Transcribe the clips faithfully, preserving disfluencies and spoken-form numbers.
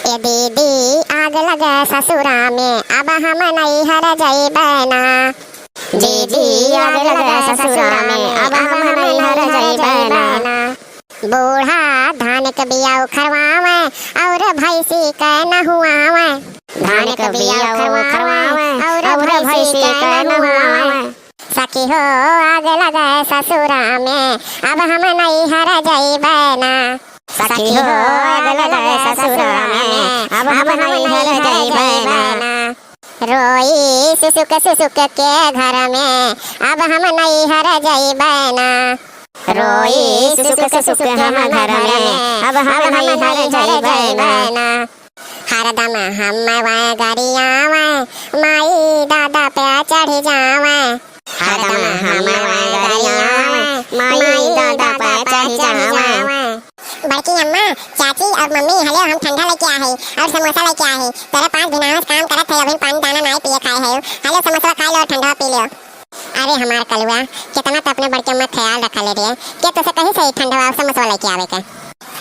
ए दीदी, आग लगे ससुरा में, अब हम नैहर जइबे ना। दीदी, आग लगे ससुरा में, अब हम नैहर जइबे ना। बूढ़ा धान के बिया उखरवावे, और भैंसी के नहुआवे। धान के बिया उखरवावे, और भैंसी के नहुआवे। सखी हो, आग लगे ससुरा में, अब हम नैहर जइबे ना। सखी हो, आग लगे ससुरा में, अब हम नैहर जइबे ना। रोई सुसुक सुसुक के घर में, अब हम नैहर जइबे ना। रोई सुसुक सुसुक हम घर में, अब हम नैहर जइबे ना। हरदम हम वै गरियावै, माई दादा पे चढ़ जावै। हरदम हम वै गरियावै, माई दादा पे चढ़ जावै। बड़की अम्मा, चाची और मम्मी, हेलो, हम ठंडा लेके आए हैं और समोसा लेके आए हैं। तोरे पाँच दिना से काम करत है, अभी पानी दाना नाई पिए खाए है। हेलो, समोसा खा लो और ठंडा पी लो। अरे हमार कलुआ, कितना तो अपने बड़की अम्मा ख्याल रखा ले रे। के तोसे कही से ठंडवा और समोसा लेके आवे के?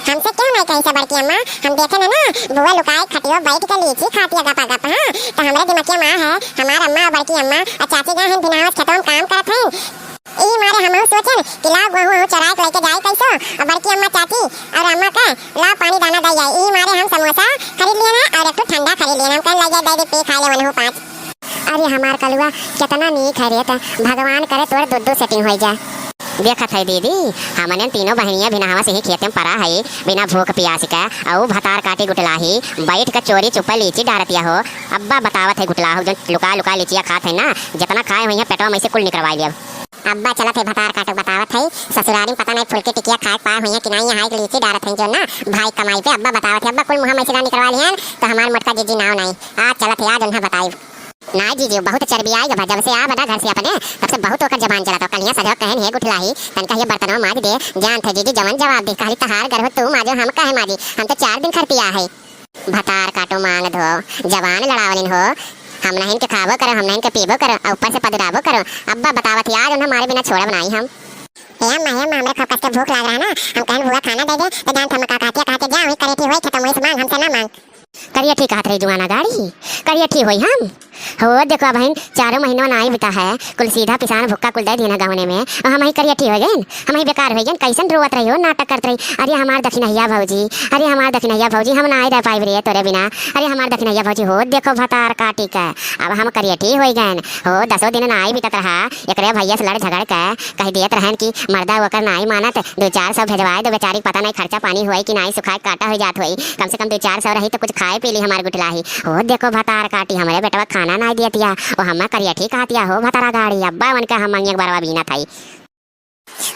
हमसे क्यों नहीं कही से बड़की अम्मा? हम देखे ना ना, बुआ लुकाए खटियो बैठ के लीची खाती है गपा गप, हाँ? तो हमरे दिमकिया माँ है, हमार अम्मा और बड़की अम्मा और चाची गए हैं बिनावस खेतों में काम करत हैं। ई मारे हमहू सोचन कि लाओ गेहूं वहूं चराए के लेके जाए कैसो, और बड़की अम्मा चाची और अम्मा के लाओ पानी दाना दे जाए। ई मारे हम समोसा खरीद लिए ना और एक ठो ठंडा खरीद लिए ना, हम कल ले जाए दे दे पी खा ले वनहु पाँच। अरे हमार कलुआ, कितना नीक है रे, त भगवान करे तोर दो दो सेटिंग हो जाए। देखत है दीदी, हमने तीनों बहनिया बिना हवा से ही खेते में परा है, बिना भूख प्यास के, और भतार काटी गुटलाही, बैठ के चोरी चुप्पे लीची डारतिया हो। अब्बा बतावत है गुटलाहो, जो लुका लुका लीचिया खात है ना, जितना खाए हुई है पेटवा में से कुल निकरवाई लिया। अब्बा चलत है भतार काटो बतावत है, ससुरारी में पता नहीं फुलकी टिकिया खाए पाए हुई है कि नहीं, यहाँ एक लीची डारत है जो ना, भाई कमाई पे अब्बा बतावत है, अब्बा कुल मुँह में से ना निकरवा लिहन, तो हमार मोटका जीजी नाव नहीं। आज चलत है, आज उन्हें बताई। ना जीजी, बहुत चर्बी आई गबा, जब से आ बना घर से अपने, तब से बहुत ओकर जबान चलत बा। कलिया सजवा कहन है गुठलाही, तनका ये बर्तनवा माज दे, जानत है जीजी जवन जवाब दे, कहली तहार गर्भ तू माजो, हम कहे माजी, हम तो चार दिन खर पिया है। भतार काटो मांग धो, जबान लड़ावलिन हो, हम नहीं के खाबो करो, हम नहीं के पीबो करो, और ऊपर से पदुराबो करो। अब्बा बतावत यार उन्हें मारे बिना छोड़ब नहीं हम। हे अम्मा, हे अम्मा, हमरे खूब कस के भूख लाग रहा ना, हम कहन बुआ खाना दे दे, तो जानत हम का कहतिया, कहते जा वही करेठी होई खत्म, वही से मांग, हमसे ना मांग। करियठी कहत रही जुआना गाड़ी, करियठी होई हम। हो देखो बहिन, चारों महीनवा नाई बिता है, कुल सीधा पिसान भुक्का कुल दे दिए ना गहने में, और हम ही करियठी हो गए, हम ही बेकार हो गए। कैसन रोवत रही हो, नाटक करत रही, अरे हमार दखिनहिया भौजी, अरे हमार दखिनहिया भौजी, हम नाई रह पाइब रे तोरे बिना, अरे हमार दखिनहिया भौजी। हो देखो भतार काटी के, अब हम करियठी हो गए। हो दसों दिन नाई बितत रहा, एकरे भैया से लड़ झगड़ के कह दियत रहन कि मर्दा ओकर नाई मानत, दो चार सौ भेजवाए दो, बेचारी के पता नहीं खर्चा पानी होई कि नाई, सुखाए काटा हो जात होई, कम से कम दो चार सौ रही तो कुछ खाए पी ली हमार गुठलाही। हो देखो भतार काटी, हमरे बेटवा खाना नाई दियतिया, ओ हम्मा करियठी कहतिया हो भतारा गाड़ी, अब्बा उनका हम मंगिया बरवा बीनत हई।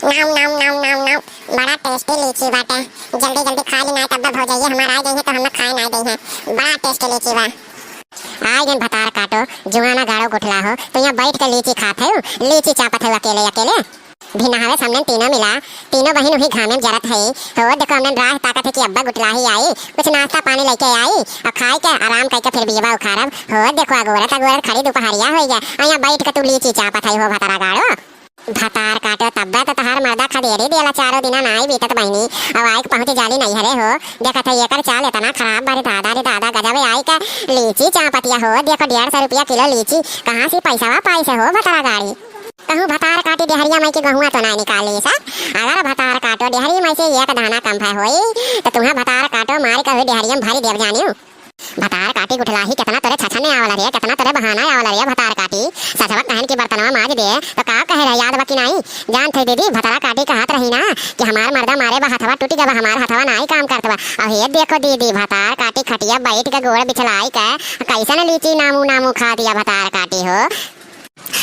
नाम, नाम, नाम, नाम, नाम, बड़ा tasty लीची बाटे, जल्दी जल्दी खा ली, नाई तब भौजैया हमार आ गई है तो हमें खाए नाई गई है, बड़ा tasty लीची बा। आ गए भतार काटो, जुआना गाड़ो गुठला हो, तो यहाँ बैठ के लीची खात है, लीची चापत है अकेले अकेले। भिनहवे से हमने तीनों मिला, तीनों बहिन वही घामे में जरत है। हो देखो, हमने राह ताकत है कि अब्बा गुटलाही आई, कुछ नाश्ता पानी लेके आई, और खाए के आराम करके फिर बियवा उखाड़ब। हो देखो, अगोरत अगोरत खड़ी दुपहरिया हो गया, और यहाँ बैठ के तू लीची चापत है हो भतारा गाड़ो। भतार काटो, तब्बे तो तहार मर्दा खदेरी देला, चारों दिना नाई बीतत बहिनी, और आइक पहुँच जाली नैहरे हो। देखत है एकर चाल इतना खराब बा रे दादा, रे दादा, गजब आई का लीची चापतिया हो। देखो, डेढ़ सौ रुपया किलो लीची, कहाँ से पैसा पाई से हो भतारा गाड़ी। कहूँ भतार काटी डेहरिया में के गहुआ तो नाई निकाली सा। अगर भतार काटो डेहरी में से एक दाना कम भय होई, तो तुम्हें भतार काटो मार के हुई डेहरिया में भरी देव जानियो। भतार काटी गुठलाही, कितना तोरे छछने आवला रे, कितना तोरे बहाना आवला रे भतार काटी। ससवा कहन की बर्तनवा माज दे, तो का कहे रहे याद बा कि नाई? जानत है दीदी, भतार काटी कहत रही ना कि हमार मर्दा मारे बा हथवा टूटी गवा, हमार हथवा नाई काम करत बा। अब हे देखो दीदी, भतार काटी खटिया बैठ के गोड़ बिछलाई के कैसन लीची नामू नामू खा दिया भतार काटी हो।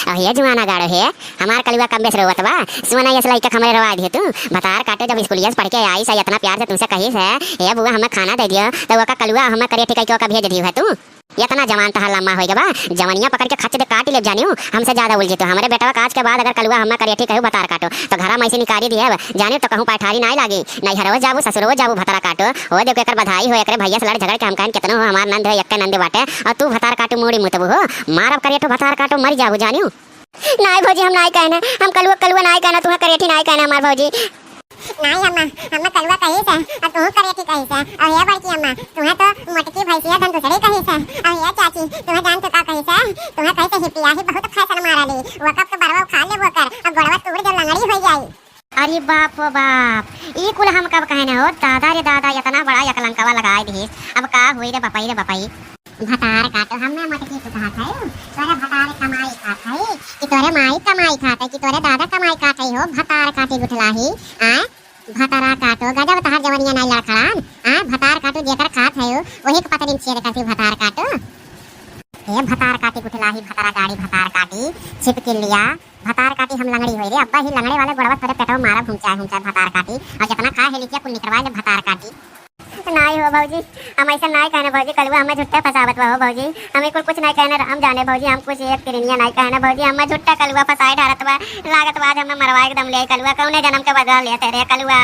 अहिया जुआना गाड़ो हे, हमार कलुआ कम बेस रोवत बा। सुना, यस लइका हमरे रोवा दिए तू। भतार काटे जब स्कूलिया से पढ़ के आई सा, इतना प्यार से तुमसे कही से, "हे बुआ, हमें खाना दे दियो," तो ओका कलुआ हमें करियठी कह के ओका भेज दियो है तू। इतना जवान तहार लम्मा होई गबा, जवनिया पकड़ के खच दे काट ले जानियो। हमसे ज्यादा उलझी तो हमरे बेटवा का आज के बाद अगर कलुआ हमें करियठी कहू भतार काटो, तो घरा में से निकाली दिए जानियो, तो कहूँ पैठारी नाई लागी। नैहरवो जाबू, ससुरवो जाबू, भतार काटो। हो देखो, एकर बधाई हो, एकरे भैया से लड़ झगड़ के हम कहन, "कितनो हो हमार नंद है, एक्के नंद बाटे, और तू भतार काटो मूड़ी मुतबू हो।" मारब करियठो भतार काटो, मर जाबू जानियो। नाई भौजी, हम नाई कहना, हम कलुआ, कलुआ नाई कहना, तुहे करेठी नाई कहना हमार भौजी। नाई अम्मा, हमें कलुआ कहिस, अउर तू करिया की कहिस, अउर हे बड़की अम्मा, तुहें तो मोटकी भैंसिया धन दूसरी कहिस, अउर हे चाची, तुहें जान तो का कहिस, तुहें कहिस हिपियाही बहुत फैशन मारा ली, वो कब के बरवा उखाड़ ले वो कर, अब गोड़वा तोड़ जो लंगड़ी हो जाई। अरे बाप हो बाप, ई कुल हम कब कहने हो दादा रे दादा, इतना बड़ा यकलंकवा लगाए दिहिस। अब का होई रे बपई रे बपई। भतार काटो, हमें मटकी तू कहत है, तोरे भतार कमाई खात है कि तोरे माई कमाई खात है कि तोरे दादा कमाई खात है हो भतार काटी गुठलाही। आ भतारा काटो, गजब तहार जवनिया नाई लड़खड़ान। आ भतार काटो, जेकर खात है हो वही के पतरी में छेद करती भतार काटो। ए भतार काटी गुठलाही, भतारा गाड़ी भतार काटी छिपकिलिया। भतार काटी हम लंगड़ी होई रे, अब्बा ही लंगड़े वाले गोड़वा तोरे पेटवा मारब हुमचाए हुमचाए भतार काटी, अउर जितना खाए है लिखिया कुल निकरवाए ले भतार काटी। नाई हो भौजी, हम ऐसा नाई कहने भौजी, कलुआ हमें झुट्टे फंसावत बा हो भौजी, हम कुल कुछ नाई कहने राम जाने भौजी, हम कुछ एक किरनिया नाई कहने भौजी, हमें झुट्टा कलुआ फंसाए ढारत बा, लागत बा आज हमें मरवाए एकदम ले कलुआ, कौने जन्म के बदला लेते रे कलुआ।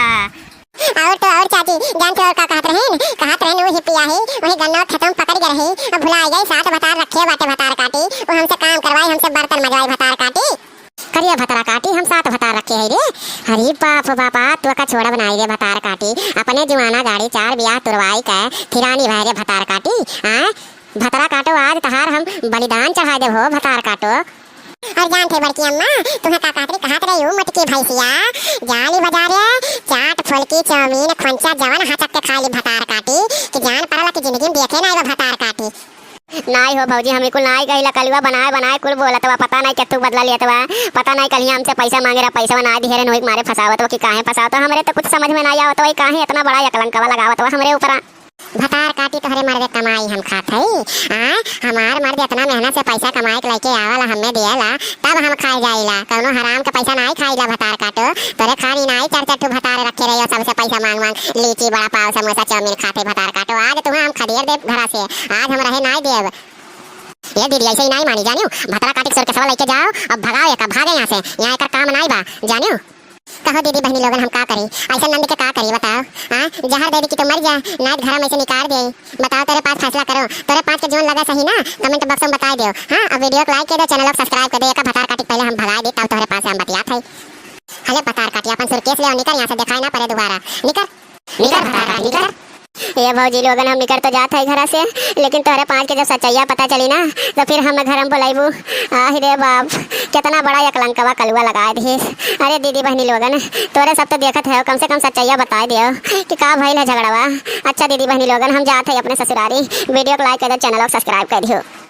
अउर तो अउर चाची, जानते हो का कहत रहेन? कहत रहेन, वो हिपिया ही, वही गन्ना खेतों में पकड़ गए रही, अब भुला गए, साथ भतार रखे बाटे भतार काटी, वो हमसे काम करवाई, हमसे बर्तन मजवाई भतार काटी। करिया भतार काटी, हम साथ भतार रखे है रे। अरे बाप हो बापा, तू का छोड़ा बनाई रे भतार काटी, अपने जुआना गाड़ी चार बियाह तुरवाई के थिरानी भय रे भतार काटी। हाँ, भतार काटो, आज तहार हम बलिदान चढ़ाए देब हो भतार काटो। अउर जानते बड़की अम्मा, तुहें का कहत रही, कहत रही ऊ मोटकी भैंसिया, जाली बाजार रे, चाट फुल्की चाउमीन खोंचा जवन हचक के खाली भतार काटी, कि जान परला कि जिंदगी में देखे नाई बा भतार काटी। नाई हो भौजी, हम कुल नाई कहिला, कलुआ बनाए बनाए कुल बोलत बा, पता नाई केतु बदला लेत बा, पता नाई कलिया हमसे पैसा मांगे रहा, पैसा ना दिहे रे, नोई के मारे फंसावत बा कि काहे फंसावत बा, हमरे तो कुछ समझ में नाई आवत बा, काहे इतना बड़ा यकलंकवा लगावत बा हमरे ऊपर। भतार काटी तोहरे मर्दे कमाई हम खात हई। आ, हमार मर्द इतना मेहनत से पैसा कमाए के लेके आवाला, हमें दियाला, तब हम खाए जाइला। कौनो हराम के पैसा नाई खाइला भतार काटो। तोरे खानी नाई चार चार ठो भतार रखे रहियो, सबसे पैसा मांग मांग लीची, बड़ा पाव, समोसा, चाउमीन खाते भतार काटो। आज तुम्हें हम खदेड़ देब घरा से, आज हम रहे नाई देब। ए दीदी, ऐसे ही नाई मानी जानियो, भतार काटी के सुरकेसवा लेके जाओ, अब भगाओ एका, भागे यहाँ से, यहाँ एकर काम नाई बा, जानियो। कहो दीदी बहनी लोगन, हम का करी? ऐसा नंद के का करी बताओ? हाँ, जहर दे दी कि तो मर जा, नाई घर में से निकाल दे। बताओ, तेरे पास फैसला करो, तेरे पास के जोन लगा सही ना, कमेंट बॉक्स में बताई दो। हाँ, अब वीडियो को लाइक कर दो, चैनल को सब्सक्राइब कर दो, एक भतार काटी पहले हम भगाए दे, तब तोहरे पास से हम बतियात है। हले भतार काटी, अपन सूटकेस ले और निकर यहाँ से, दिखाई ना पड़े दोबारा, निकर। निकर भतार काटी, निकर। ए भौजी लोगन, हम निकर तो जात है घरा से, लेकिन तोहरे पाँच के जब सच्चाइया पता चली ना, तो फिर हम घर में बुलाइबू। आहि रे बाप, कितना बड़ा यकलंकवा कलुआ लगाए दिहिस। अरे दीदी बहनी लोगन, तोरे सब तो देखत है, कम से कम सच्चाइया बताए दियो कि का भइल है झगड़वा। अच्छा दीदी बहनी लोगन, हम जात है अपने ससुरारी। वीडियो को लाइक कर दो, चैनल को सब्सक्राइब कर दियो।